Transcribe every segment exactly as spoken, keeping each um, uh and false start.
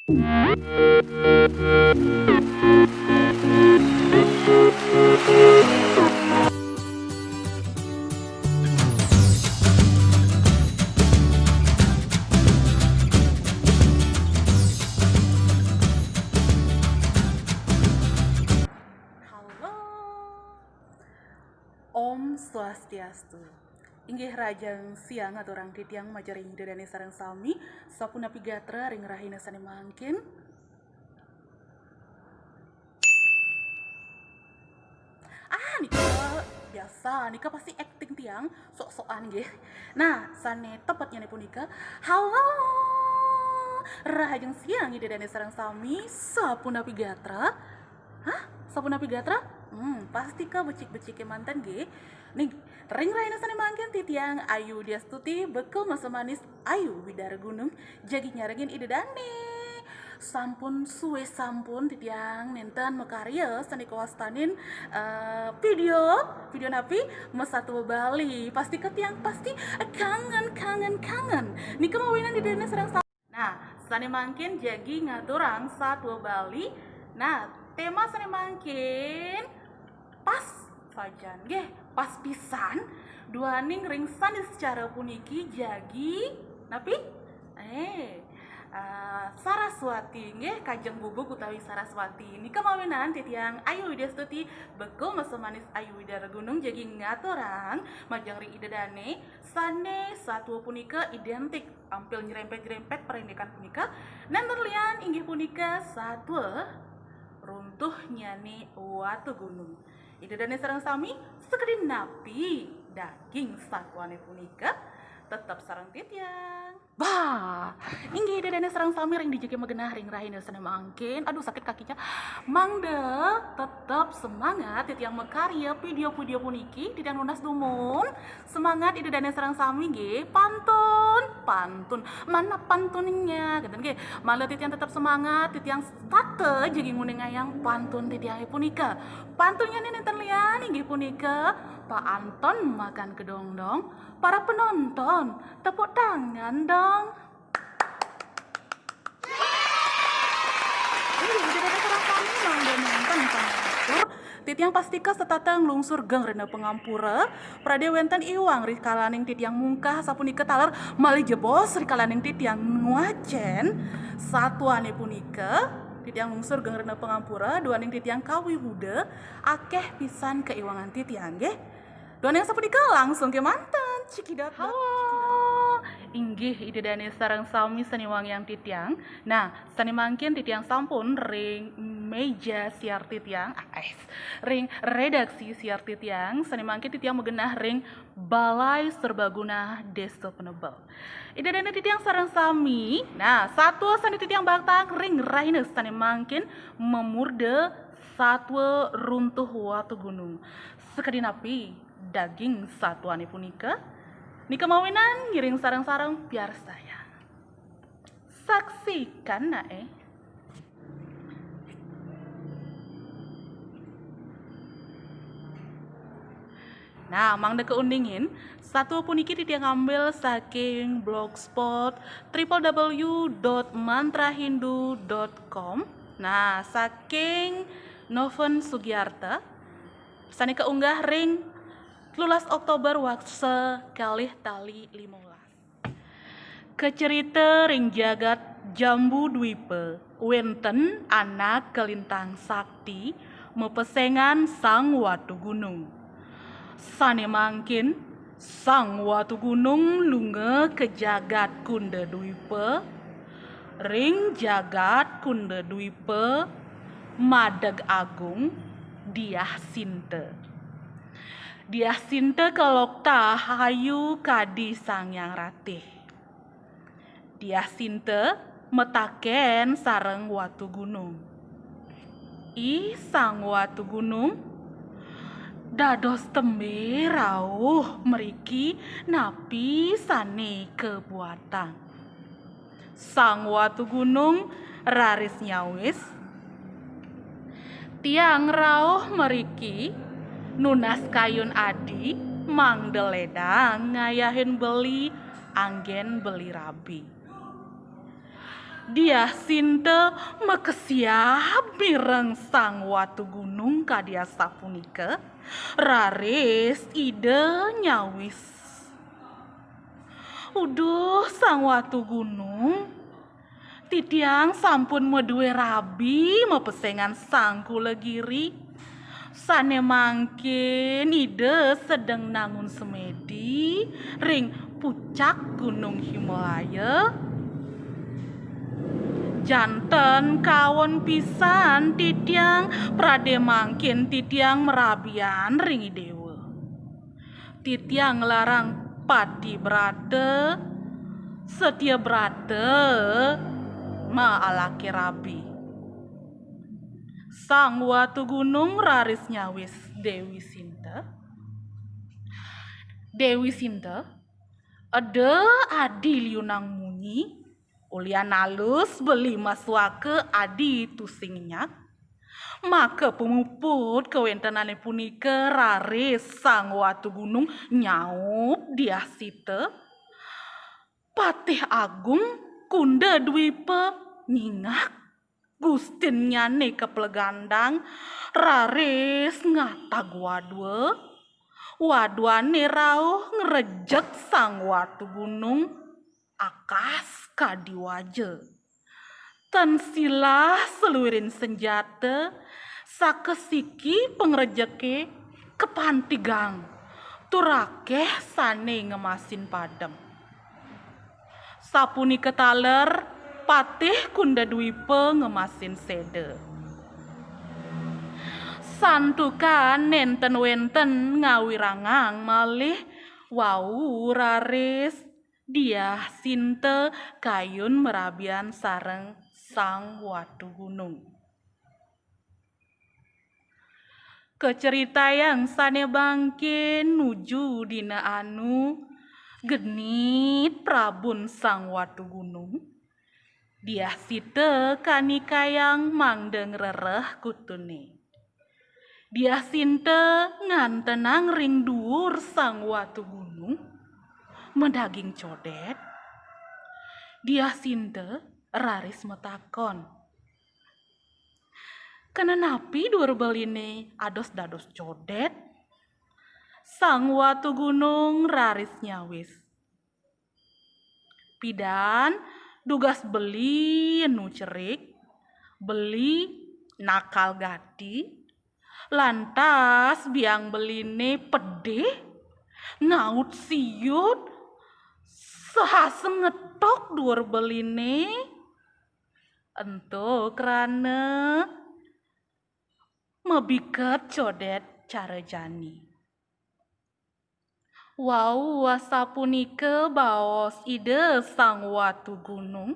Halo. Om Swastiastu. Inggih rahajeng siang ngaturang titiang majeng ring Ida Dane sareng sami, sapunapi gatra ring rahina sane mangkin. Ah, nika biasa, nika pasti akting tiang, sok-sokan nggih. Nah, sane tepetnyane punika, halo. Rahajeng siang Ida Dane sareng sami, sapunapi gatra? Hah? Sapunapi gatra? Hmm, pasti ka becik-becike manten nggih. Ning, ring rahina sane mangkin titiang Ayu Diastuti bekel masa manis Ayu Widara Gunung jagi nyarengin Ida Dane. Sampun suwe sampun titiang nenten makarya sane kawastanin, eh, video, video napi masatua Bali. Pasti ka tiang pasti kangen, kangen, kangen. Nika mawinan Ida Dane sareng sa-, nah, sane mangkin jagi ngaturang satua Bali. Nah, tema sane mangkin pas sajan nggih, pas pisan duaning ring sane secara puniki jagi napi? Eh, eh, Saraswati nggih, Kajeng Bubuk utawi Saraswati. Nika mawinan titiang Ayu Widya Stuti bekel masa manis Ayu Widara Gunung jagi ngaturang majeng ring Ida Dane sane satua punika identik ampil nyerempet-nyerempet parindikan punika, nenten lian inggih punika satua runtuhnyane Watu Gunung. Ida Dane sareng sami, sakadi napi daging satuane punika? Tetep sareng titiang. Bah, inggih Ida Dane sareng sami ring dijake magenah ring rahina sane mangkin. Aduh, sakit kakinya. Mangda tetep semangat titiang makarya video-video puniki, titiang nunas dumun. Semangat Ida Dane sareng sami nggih. Pantun, pantun. Mana pantunnya? Gitu nggih. Mangda titiang tetep semangat, titiang setata jagi nguningayang pantun titiang punika. Pantunnya nenten lian inggih punika, Pak Anton makan kedongdong, para penonton tepuk tangan dong. Inggih, Ida Dane sareng sami mangda nenten pangatur. Titiang pastika setata nglungsur geng rena pangampura, prade wenten iwang rikalaning titiang mungkah sapunika taler malih jebos rikalaning titiang ngwacen satuane punika, titiang nglungsur geng rena pangampura, duaning titiang kawiwuda akeh pisan kaiwangan titiang nggih. Duaning sapunika langsung kemanten. Cikidot. Halo. Inggih, Ida Dane sareng sami sane wangiang titiang. Nah, sane mangkin titiang sampun ring meja siar titiang, ah, eh, ring redaksi siar titiang, sane mangkin titiang magenah ring Balai Serbaguna Desa Penebel. Ida Dane titiang sareng sami. Nah, satua sane titiang baktang ring rahina sane mangkin mamurda satua runtuh Watu Gunung. Sakadi napi daging satuane punika? Nika mawinan ngiring sareng-sareng piarsayang. Saksikan nae. Nah, mangda kauningin, satua puniki titiang ngambil saking blogspot triple w dot mantrahindu dot com. Nah, saking Noven Sugiarta, sane kaunggah ring telulas Oktober warsa kalih tali lima belas. Kacerita ring jagat Jambu Dwipa, wenten anak kalintang sakti mapesengan Sang Watu Gunung. Sane mangkin, Sang Watu Gunung lunga ka jagat Kunda Dwipa. Ring jagat Kunda Dwipa, madeg agung Diah Sinta. Diah Sinta kaloktah ayu kadi Sang Hyang Ratih. Diah Sinta mataken sareng Watu Gunung. "Ih, Sang Watu Gunung, dados tembe rauh mriki napi sane kabuatang?" Sang Watu Gunung raris nyawis, "Tiang rauh mriki nunas kayun adi mangda ledang ngayahin beli anggen beli rabi." Diah Sinta makesiab mireng Sang Watu Gunung kadi asapunika, raris Ida nyawis. Uduh Sang Watu Gunung, titiang sampun madué rabi mapesengan Sang Kula Giri. Sané mangkin Ida sedeng nangun semedi ring pucak Gunung Himalaya. Janten kawon pisan titiang pradé mangkin titiang marabian ring Idéwa. Titiang nglarang pati brata, satia brata, ma alaki rabi. Sang Watu Gunung raris nyawis Déwi Sinta. Déwi Sinta, eda adi liunang munyi, ulian alus beli masuaka adi tusing nyak. Maka pamuput kawéntenané punika raris Sang Watu Gunung nyaup Diah Sinta, Patih Agung Kunda Dwipa nyingak, gustinnyané kaplegandang raris ngatag wadwa. Wadwané rauh ngrejek Sang Watu Gunung akas kadi waja. Tan silah saluiring sanjata, sakasiki pangrejeké kapantigang, tur akéh sané ngemasin padem. Sapunika taler Patih Kunda Dwipa ngemasin séda. Santukan nénten wénten ngawirangang malih wau raris Diah Sinta kayun marabian sareng Sang Watu Gunung. Kacaritayang sané mangkin nuju dina anu genit prabun Sang Watu Gunung, Diah Sinta kanikayang mangda ngrereh kutuné. Diah Sinta ngantenang ring duur Sang Watu Gunung, madaging codét. Diah Sinta raris matakon, "Kena napi duur beliné ados dados codét?" Sang Watu Gunung raris nyawis, "Pidan, dugas beli enu cerik, beli nakal gati, lantas biang beliné pedih, ngaut siut, sahasa ngetok duur beliné, ento krana mabiket codét cara jani." Wau asapunika baos Ida Sang Watu Gunung,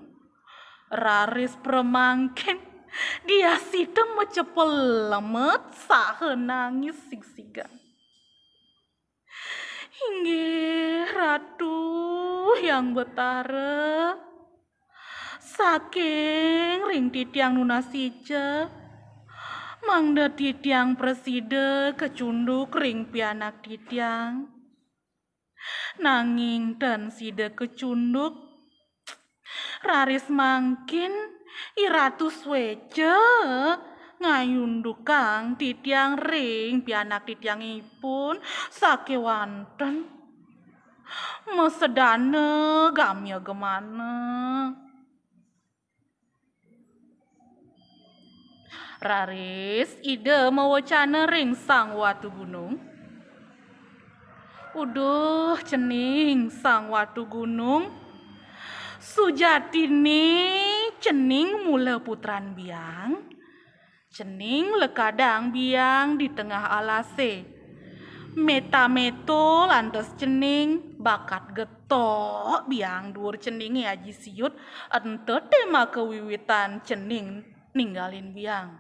raris pramangkin Diah Sinta macepel lemet saha nangis sigsigan. "Inggih Ratu Hyang Betara, saking ring titiang nunas ica, mangda titiang prasida kacunduk ring pianak titiang. Nanging tan sida kacunduk, raris mangkin I Ratu suéca ngayundukang titiang ring pianak titiangipun sakéwanten. Masedana gamya gemana." Raris Ida mawecana ring Sang Watu Gunung, "Uduh cening Sang Watu Gunung, sujatiné cening mula putran biang, cening lekadang biang di tengah alasé. Méta-méto lantas cening bakat getok biang duur ceningé aji siut, ento té maka wiwitan cening ninggalin biang."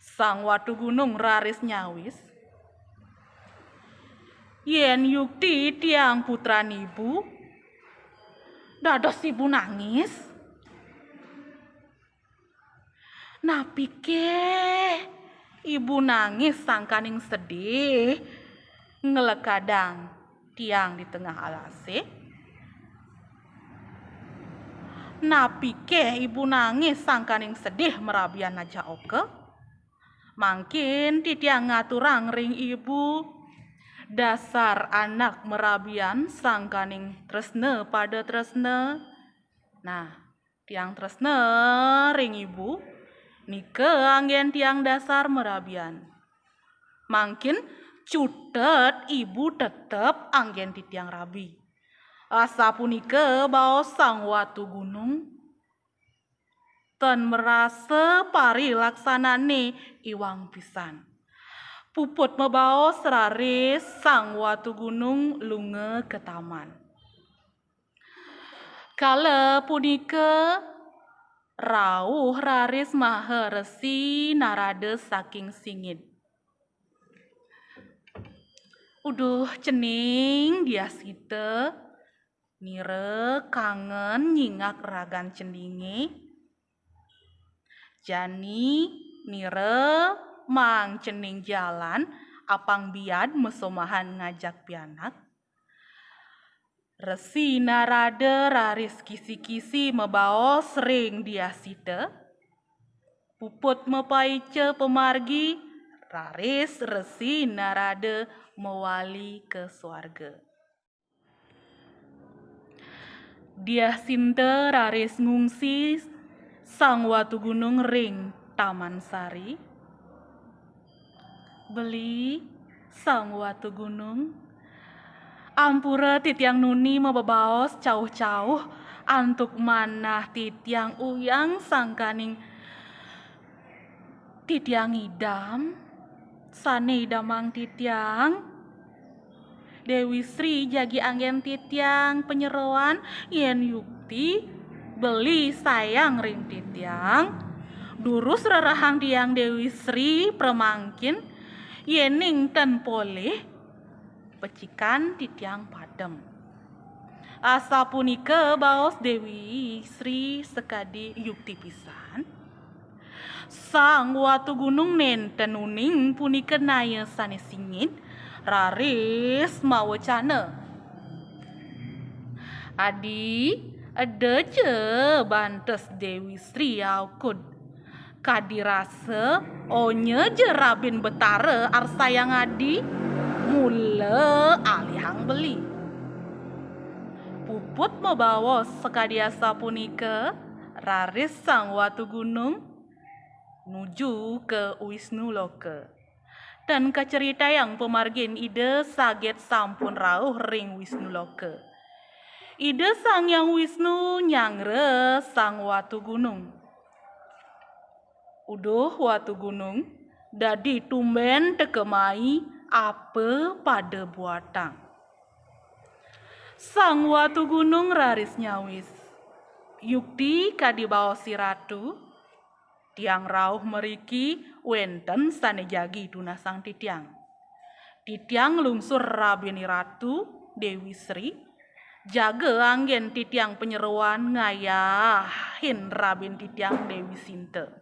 Sang Watu Gunung raris nyawis, "Yén yukti tiang putran ibu, dados ibu nangis? Napiké ibu nangis sangkaning sedih nglekadang tiang di tengah alasé? Napiké ibu nangis sangkaning sedih marabian najak oka? Mangkin titiang ngaturang ring ibu, dasar anak marabian sangkaning tresna pada tresna. Nah, tiang tresna ring ibu, nika anggén tiang dasar marabian. Mangkin cutet ibu tetep anggén titiang rabi. Asapunika baos Sang Watu Gunung. Tan marasa parilaksanané iwang pisan. Puput mabaos raris Sang Watu Gunung lunga ka taman. Kala punika rauh raris Maha Resi Narada saking singit. Uduh cening Diah Sita, nira kangen nyingak ragan ceningé. Jani nira maang cening jalan, apang biad masomahan ngajak pianak. Resi Narada raris kisi-kisi mabaos ring Diah Sita. Puput mapaica pamargi, raris Resi Narada mawali ka suarga. Diah Sinta raris ngungsi Sang Watu Gunung ring Taman Sari. Beli, Sang Watu Gunung, ampura titiang nuni mababaos cauh-cauh antuk manah titiang uyang sangkaning titiang ngidam, sané idamang titiang. Déwi Sri jagi anggén titiang panyeroan yén yukti beli sayang ring titiang. Durus rerehang tiang Déwi Sri pramangkin, yéning tan polih, becikan titiang padem. Asapunika baos Déwi Sri sakadi yukti pisan. Sang Watu Gunung nénten uning punika naya sané singit, raris mawecana. Adi, eda ja bantes Déwi Sri aukud. Kadi rasa, onya ja rabin Betara arsayang adi, mula alihang beli. Puput mabaos sakadi asapunika, raris Sang Watu Gunung nuju ka Wisnu Loka. Tan kacaritayang pamargin Ida saget sampun rauh ring Wisnu Loka. Ida Sang Hyang Wisnu nyanggra Sang Watu Gunung. Uduh Watu Gunung, dadi tumbén teka mai apa pada buatang. Sang Watu Gunung raris nyawis. Yukti kadi baos i Ratu, tiang rauh mriki wénten sané jagi tunasang titiang. Titiang lungsur rabin i Ratu, Déwi Sri, jaga anggén titiang panyeroan ngayahin rabin titiang Déwi Sinta.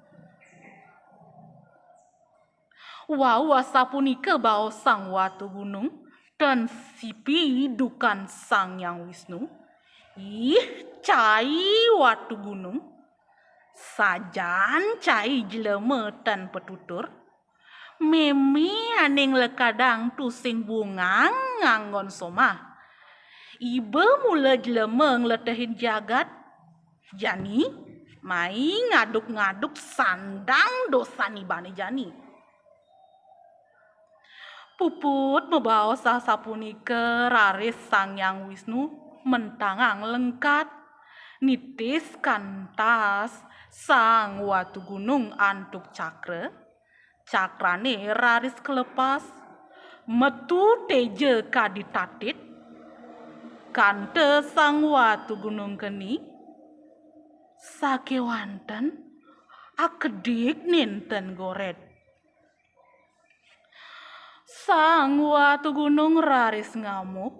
Wau asapunika baos Sang Watu Gunung, tan sipi dukan Sang Hyang Wisnu. Ih, cai Watu Gunung, sajan cai jelema tan patutur. Mémé ané nglekadang tusing bungang nganggon somah. Iba mula jelema ngletehin jagat. Jani, mai ngaduk-ngaduk sandang dosan ibané jani. Puput mabaos asapunika raris Sang Hyang Wisnu mentangang lengkat, nitis kantas Sang Watu Gunung antuk cakra, cakrané raris kalepas, metu téja kadi tatit, kanta Sang Watu Gunung keni, sakéwanten akedik nénten gorét. Sang Watu Gunung raris ngamuk.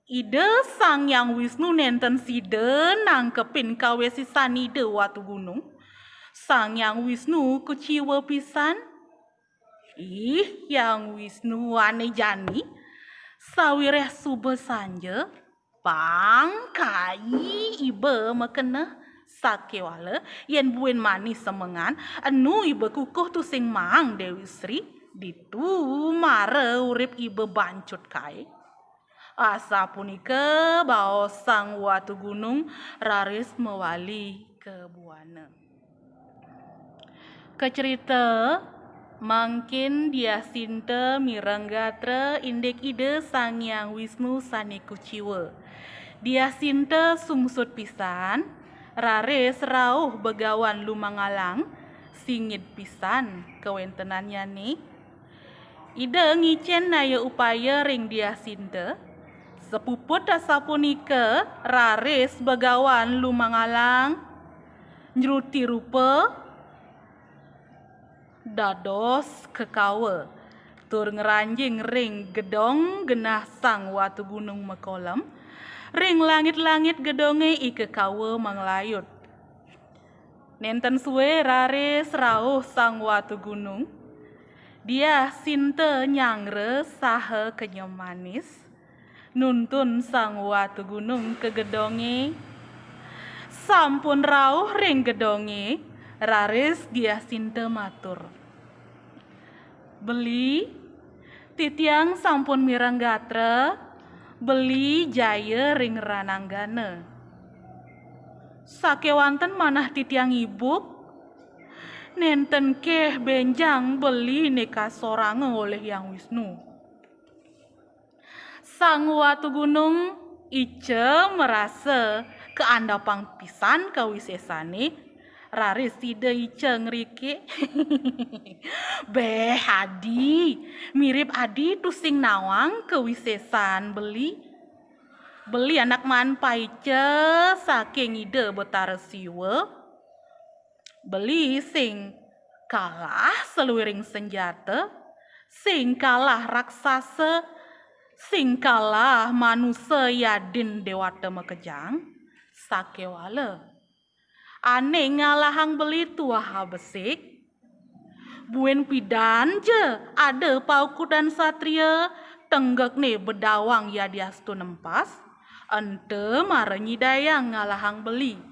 Ida Sang Hyang Wisnu nénten sida nangkepin kawisisan Ida Watu Gunung. Sang Hyang Wisnu kuciwa pisan. Ih, Hyang Wisnu ané jani, sawiréh suba sanja, pang kai iba makeneh Sakéwala yén buin mani semengan, enu iba kukuh tusing maang Déwi Sri, ditu mara urip iba bancut kaé. Asapunika baos Sang Watu Gunung raris mawali ka buana. Kacerita mangkin Diah Sinta mireng gatra indik Ida Sang Hyang Wisnu sané kuciwa. Diah Sinta sungsut pisan, raris rauh Begawan Lumangalang, singid pisan kawéntenannyané. Ida ngicén daya upaya ring Diah Sinta, sapuput asapunika raris Begawan Lumangalang nyruti rupa dados kekawa, tur ngranjing ring gedong genah Sang Watu Gunung makolem, ring langit-langit gedongé i kekawa manglayut. Nénten sué raris rauh Sang Watu Gunung, Diah Sinta nyanggra saha kenyem manis, nuntun Sang Watu Gunung ka gedongé. Sampun rauh ring gedongé, raris Diah Sinta matur, "Beli, titiang sampun mireng gatra, beli jaya ring rananggana. Sakéwanten manah titiang ibuk, nénten ké bénjang beli né kasoranga olih Hyang Wisnu." Sang Watu Gunung ica marasa kaandapang pisan kawisésané, raris ida ica ngrikik. "Béh, adi, mirib adi tusing nawang kawisésan beli. Beli anak maan paica saking Ida Betara Siwa. Beli sing kalah saluiring sanjata, sing kalah raksasa, sing kalah manusa yadin déwata makejang, sakéwala ané ngalahang beli tuah abesik. Buin pidan ja ada paukudan satria, tenggekné bedawang yadiastu nempas, enta mara nyidayang ngalahang beli.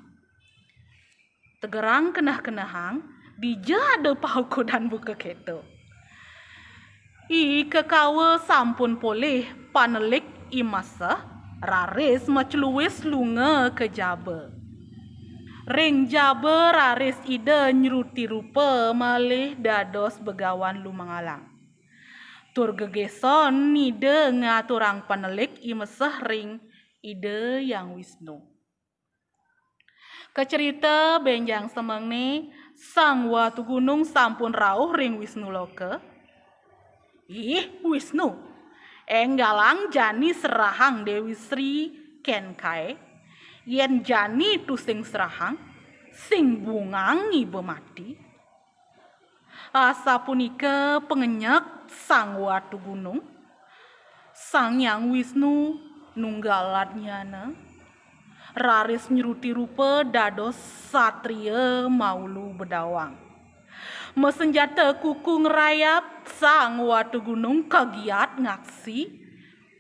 Tegerang keneh-kenehang, dija ada paukudan buka kéto." I kekawa sampun polih panelik i meseh, raris macluis lunga ka jaba. Ring jaba raris Ida nyruti rupa malih dados Begawan Lumangalang. Tur gegéson Ida ngaturang panelik i meseh ring Ida Hyang Wisnu. Kacerita bénjang semengné, Sang Watu Gunung sampun rauh ring Wisnu Loka. "Ih, Wisnu, énggalang jani serahang Déwi Sri kén kaé. Yén jani tusing serahang, sing bungang iba mati." Asapunika pangenyek Sang Watu Gunung, Sang Hyang Wisnu nunggalatnyana, raris nyruti rupa dados satria maulu bedawang. Masenjata kuku ngrayap, Sang Watu Gunung kagiat ngaksi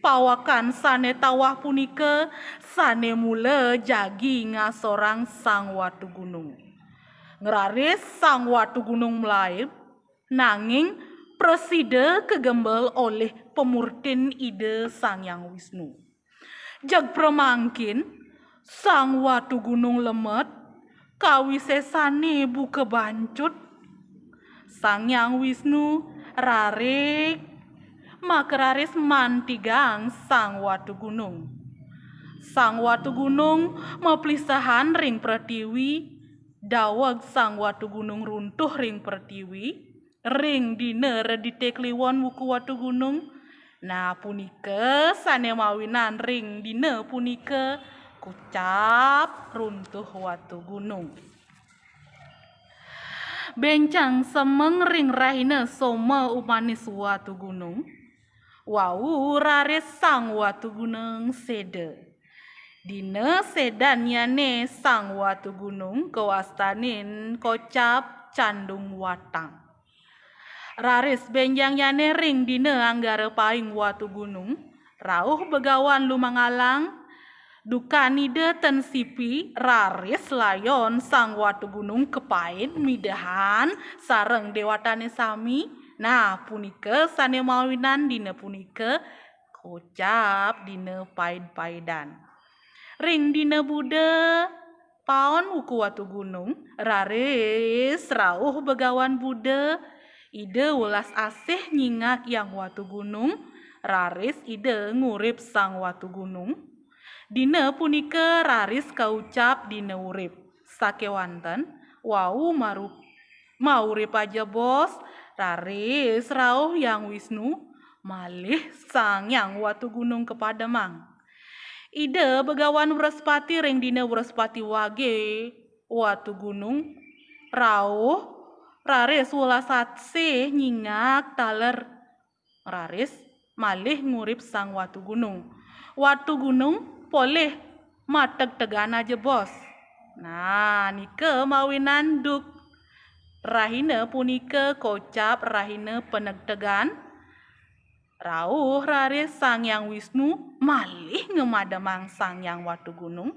pawakan sané tawah punika, sané mula jagi ngasorang Sang Watu Gunung. Ngraris Sang Watu Gunung malaib, nanging prasida kagembel olih pamurtin Ida Sang Hyang Wisnu. Jeg pramangkin, Sang Watu Gunung lemet, kawisésané buka bancut. Sang Hyang Wisnu rarig, makararis mantigang Sang Watu Gunung. Sang Watu Gunung maplisahan ring pratiwi, daweg Sang Watu Gunung runtuh ring pratiwi, ring dina Redité Kliwon wuku Watu Gunung. Nah, punika sané mawinan ring dina punika kucap runtuh Watu Gunung. Bénjang semeng ring rahina Soma Umanis Watu Gunung, wau raris Sang Watu Gunung séda. Dina sédannyané Sang Watu Gunung kawastanin kocap Candung Watang. Raris bénjangnyané ring dina Anggara Paing Watu Gunung, rauh Begawan Lumangalang, Dukan Ida ten sipi, raris layon Sang Watugunung kepain midehan sareng dewatane sami. Nah, punika sane mawinan dina punika kocap dina paid-paidan. Ring dina Buda paon wuku Watugunung, raris rauh Begawan Buda, Ida welas asih nyingak Hyang Watugunung, raris Ida ngurip Sang Watugunung. Dina punika raris kaucap dina urip. Sakewanten wau maru-, maurip ajebos, raris rauh Hyang Wisnu, malih Sang Hyang Watugunung kapademang. Ida Begawan Wrespati ring dina Wrespati wage Watugunung rauh, raris welas asih nyingak taler, raris malih ngurip Sang Watugunung. Watugunung polih mategtegan ajebos. Nah, nika mawinan duk rahina punika kocap rahina panegtegan. Rauh raris Sang Hyang Wisnu malih ngamademang Sang Hyang Watugunung.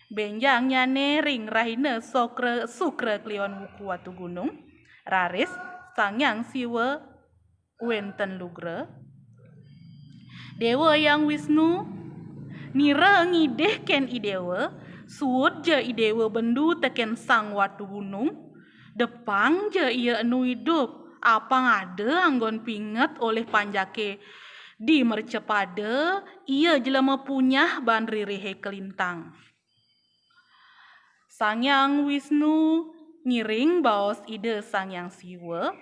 Benjangnyane ring rahina Sokra, Sukra Kliwon wuku Watugunung. Raris Sang Hyang Siwa wenten lugra. Dewa Hyang Wisnu, nira ngidih ken Idewa, suud ja Idewa bendu teken Sang Watugunung, depang ja ia enu idup, apang ada anggon pinget olih panjake di mercapada, ia jelema punyah ban ririhe kalintang. Sang Hyang Wisnu ngiring baos Ida Sang Hyang Siwa,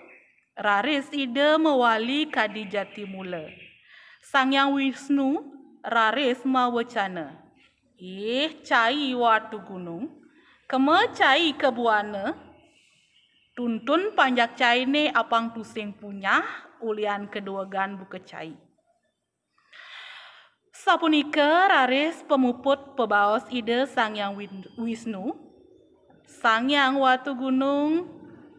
raris Ida mawali kadi jati mula. Sang Hyang Wisnu raris mawecana, "Ih, cai Watugunung, kema cai ka buana, tuntun panjak caine apang tusing punyah, ulian kaduegan buka cai." Sapunika raris pamuput pabaos Ida Sang Hyang Win-, Wisnu. Sang Hyang Watugunung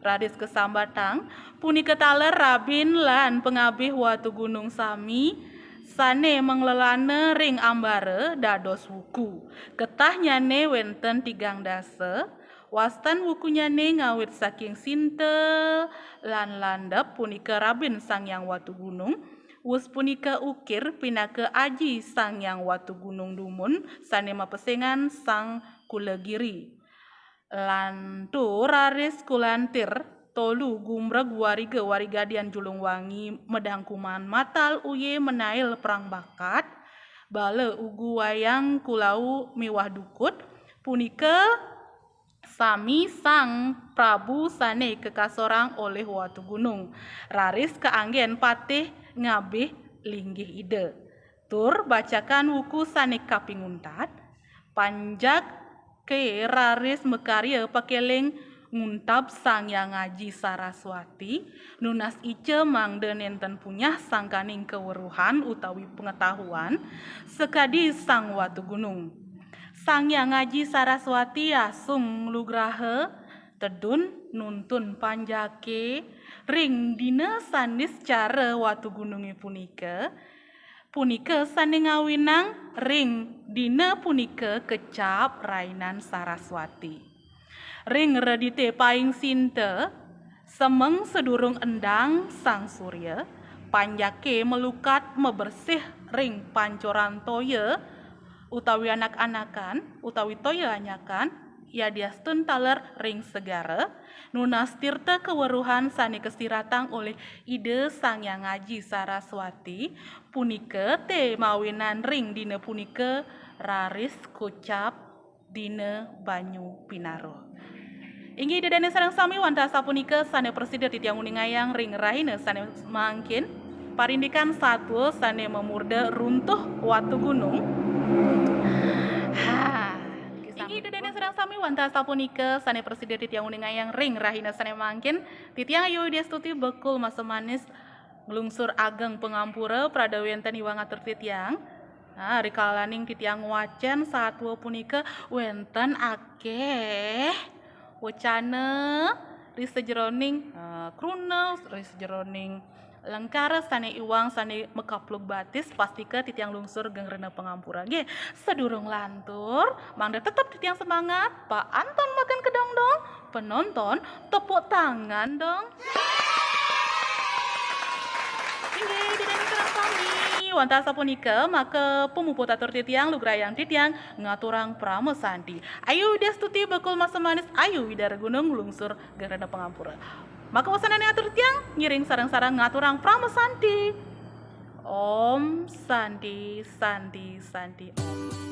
raris kasambatang, punika taler rabin lan pangabih Watugunung sami sane manglelana ring ambara dados wuku. Ketahnyane wenten tigang dasa, wastan wukunyane ngawit saking Sinta lan Landep, punika rabin Sang Hyang Watugunung. Wus punika Ukir pinaka aji Sang Hyang Watugunung dumun sane mapesengan Sang Kulagiri. Lantur raris Kulantir, Tolu, Gumreg, Wariga, Warigadian, Julung Wangi, Medangkuman, Matal, Uye, Menail, Prang Bakat, Bala, Ugu, Wayang, Kulau, miwah Dukut, punika sami Sang Prabu sane kakasorang olih Watugunung. Raris kaanggen patih ngabih linggih Ida. Tur bacakan wuku sane kapinguntat, panjake raris makarya pakeling nguntab Sang Hyang Aji Saraswati, nunas ica mangda nenten punyah sangkaning kaweruhan utawi pangetahuan sakadi Sang Watugunung. Sang Hyang Aji Saraswati asung lugraha tedun nuntun panjake ring dina sanis cara Watugununge punika, punika sane ngawinang ring dina punika kecap rainan Saraswati. Ring redite paing Sinta, semeng sadurung endang Sang Surya, panjake malukat mabersih ring pancoran toya utawi anak-anakan, utawi toya anyakan, yadiastun taler ring segara, nunas tirta kaweruhan sane kasiratang olih Ida Sang Hyang Aji Saraswati, punika te mawinan ring dina punika raris kocap dina banyu pinaruh. Inggih Ida dane sareng sami, wantah sapunika sane prasida titiang uningayang ring rahina sane mangkin, parindikan satua sane mamurda Runtuh Watugunung. Ha. Inggih Ida dane sareng sami, wantah sapunika sane prasida titiang uningayang ring rahina sane mangkin, titiang Ayu Widya Stuti bekul masa manis nglungsur ageng pangampura prada wenten iwang atur titiang. Nah, rikalaning titiang ngwacen satua punika wenten akeh wecana ri sajeroning, eh, kruna, ri sajeroning Lengkara sane iwang sane makaplug batis, pastika titiang lungsur geng rena pangampura. Nggih, sadurung lantur, mangda tetep titiang semangat, paanton makan kedong dong, penonton tepuk tangan dong. Inggih, Ida dané sareng sami. Wantah sapunika, maka pamuput atur titiang lugrayang titiang ngaturang parama santi. Ayu Widiastuti bakul masa manis, Ayu Widara Gunung lungsur geng rena pangampura. Maka wasanané atur titiang ngiring sareng-sareng ngaturang parama santi. Om Santi, Santi, Santi, Om.